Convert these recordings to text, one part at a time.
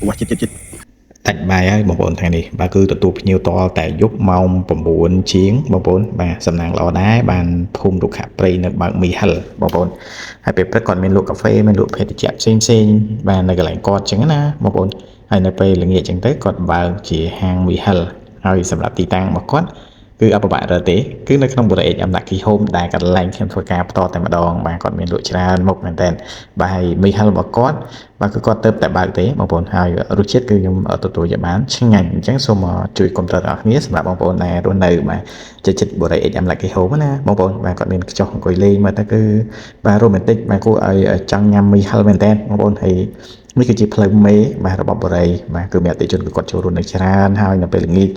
វ៉ាជាតិជាតិជាតិ ដាច់បាយហើយបងប្អូនថ្ងៃនេះបាទគឺទទួលភ្ញៀវតតែយប់ម៉ោង9ជាងបងប្អូនបាទសំណាងល្អដែរបានភូមិរុក្ខព្រៃនៅបើកមីហិលបងប្អូនហើយពេលព្រឹកគាត់មានលក់កាហ្វេមានលក់ភេសជ្ជៈផ្សេងផ្សេងបាទនៅកន្លែងគាត់ចឹងណាបងប្អូនហើយនៅពេលល្ងាចចឹងទៅគាត់បើកជាហាងមីហិលហើយសម្រាប់ទីតាំងរបស់គាត់គឺអបបាក់រើទេគឺនៅក្នុងបុរី HM Lucky Home ដែលកន្លែងខ្ញុំធ្វើការផ្ទាល់តែម្ដងបាទគាត់មានលក់ច្រើនមុខមែនតើបាទហើយមីហិលរបស់គាត់បាទគឺគាត់ទៅតែបើកទេបងប្អូនហើយរសជាតិគឺខ្ញុំទទួលយកបានឆ្ងាញ់អញ្ចឹងសូមជួយគាំទ្រទាំងអស់គ្នាសម្រាប់បងប្អូនដែលរស់នៅបាទជិតជិតបុរី HM Lucky Home ណាបងប្អូនបាទគាត់មានខ្ចោះអង្គុយលេងមើលទៅគឺបាទរ៉ូមែនទិកបាទគួរឲ្យចង់ញ៉ាំមីហិលមែនតើបងប្អូនហើយនេះគឺជាផ្លូវមេបាទរបស់បុរីបាទគឺមានអតិថិជនគឺគាត់ចូលរួមនៅច្រើនហើយនៅពេលល្ងាច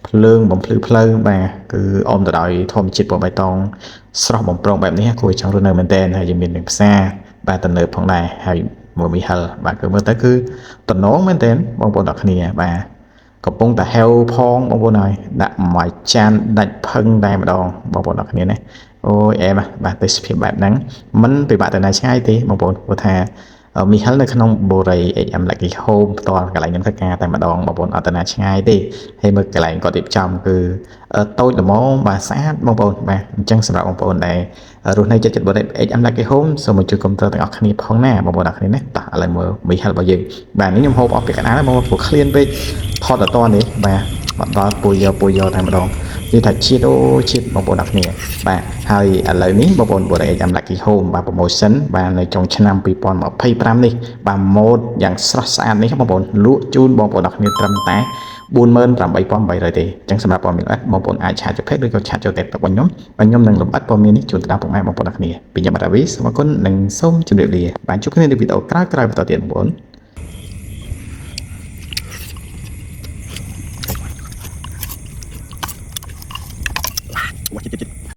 ភ្លើងបំភ្លឺផ្លូវបាទគឺអមទៅដោយធម្មជាតិពណ៌បៃតងស្រស់បំព្រងបែបនេះគួរឲ្យចង់រស់នៅមែនទែនហើយយើងមាននឹងផ្សារបាទទំនើបផងដែរហើយមួយមីហិលបាទគឺមើលទៅគឺតំណងមែនទែនបងប្អូនទាំងគ្នាបាទកំពុងតែហេវផងបងប្អូនហើយដាក់មួយចានដាច់ផឹងតែម្ដងបងប្អូនទាំងគ្នាណាអូយអែមបាទទេសភាពបែបហ្នឹងមិនពិបាកទៅណាឆ្ងាយទេបងប្អូនព្រោះថាមីហិលនៅក្នុងបូរី HM Lucky Home ផ្ទាល់កន្លែងខ្ញុំធ្វើការតែម្ដងបងប្អូនអត់ទៅណាឆ្ងាយទេហើយមើលកន្លែងគាត់រៀបចំគឺតូចល្មមបាទស្អាតបងប្អូនបាទអញ្ចឹងសម្រាប់បងប្អូនដែលរស់នៅជិតជិតបូរី HM Lucky Home សូមមកជួយគាំទ្រទាំងអស់គ្នាផងណាបងប្អូនទាំងគ្នាណាតោះឥឡូវមើលមីហិលរបស់យើងបាទនេះខ្ញុំហូបអស់ពីកណ្ដាលហើយបងប្អូនព្រោះឃ្លានពេកថតអត់តនេះបាទមកដល់ពុយយកពុយយកតែម្ដងនិយាយថាជាតិអូជាតិបងប្អូនទាំងគ្នាបាទហើយឥឡូវនេះបងប្អូនបូរី HM Lucky Home បាទ promotion បាទនៅចុងឆ្នាំ2025នេះបាទម៉ូតយ៉ាងស្រស់ស្អាតនេះបងប្អូនលក់ជូនបងប្អូនទាំងគ្នាត្រឹមតែ48800ទេអញ្ចឹងសម្រាប់ព័ត៌មានលម្អិតបងប្អូនអាច chat ចូល page ឬក៏ chat ចូល TikTok របស់ខ្ញុំបាទខ្ញុំនឹងលម្អិតព័ត៌មាននេះជូនទៅដល់ពុកម៉ែបងប្អូនទាំងគ្នាពីខ្ញុំបាទរាវីសូមអរគុណនិងសូមជម្រាបលាបាទជួបគ្នានៅវីដេអូក្រោយៗបន្តទៀតបងប្អូន។